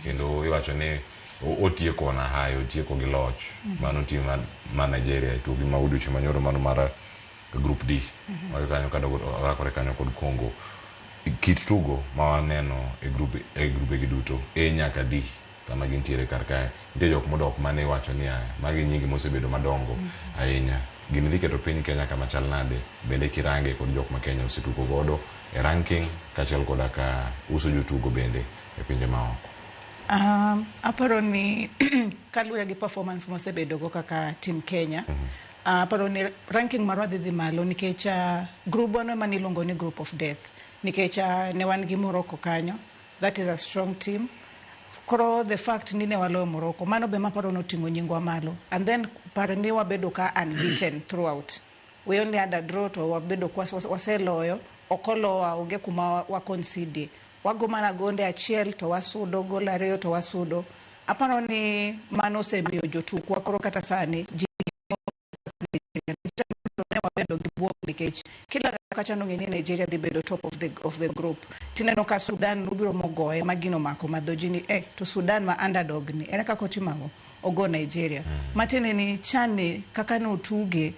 Kendo iwacho ni otieko on a high, otieko gi loch. Mano team ma Nigeria e tugi ma odiochieng' manyoro mano mar Group D. Magi kanyo kadogo orakore kanyo kod Congo. Kit tugo ma waneno e group e grube gi duto A nyaka D kama gintiere kar kae. Nitie jok modok mane iwacho ni aya magi nyinge mosebedo madongo ahinya. Gini dhi keto piny Kenya kama chal nade bende kirange kod jok ma Kenya osetugo godo e ranking kaachiel koda ka uso jotugo bende e pinje maoko. Aparo ni kaluwore gi performance mwasebedo go kaka team Kenya, aparo ni ranking marwa dhi dhi malo nikech grubwa no ema niluongo ni group of death nikech ne wan gi Morocco kanyo. That is a strong team. Koro the fact ni ne waloyo Morocco, mano be maparo noting'o nyingwa malo. And then par ni wabedo ka unbeaten throughout. We only had a draw to wabedo kwa waseloyo, ok olowa, onge kuma wa concede. Wago mana gonde achiel to wasudo, gol ariyo to wasudo. Aparo ni mano osemiyo jotukwa koro kata sani ji ne wabedo gi buok nikech kila kacha nong'e ni Nigeria dhi bedo top of the group. Tineno ka Sudan nobiro mogoye ma gino omako madho ji ni to Sudan ma underdog ni ere kaka otimo ang'o ogo Nigeria. Matiende ni CHAN ni kaka notuge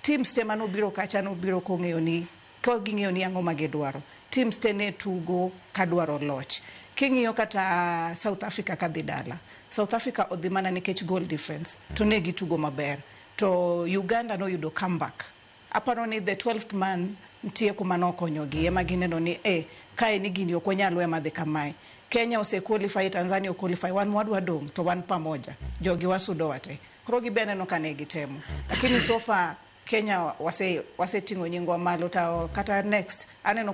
teams te manobiro kacha nobiro kong'eyo ni ka ging'eyo ni ang'o ma gidwaro. Teams te ne tugo kadwaro loch. King'iyo kata South Africa kadhi dala, South Africa odhi mana nikech goal difference to ne gitugo maber. To Uganda noyudo comeback. Aparo ni the 12th man nitie kuma nokonyogi ema gineno ni kae ni gini ok wanyal we madhi kamae. Kenya ose qualify, Tanzania o qualify, wan mwadwa dong' to wan pamoja. Jogi wasudo wate. Koro gibe aneno ka ne gitemo. Lakini so far Kenya waseting'o nyingwa malo to kata next aneno kwa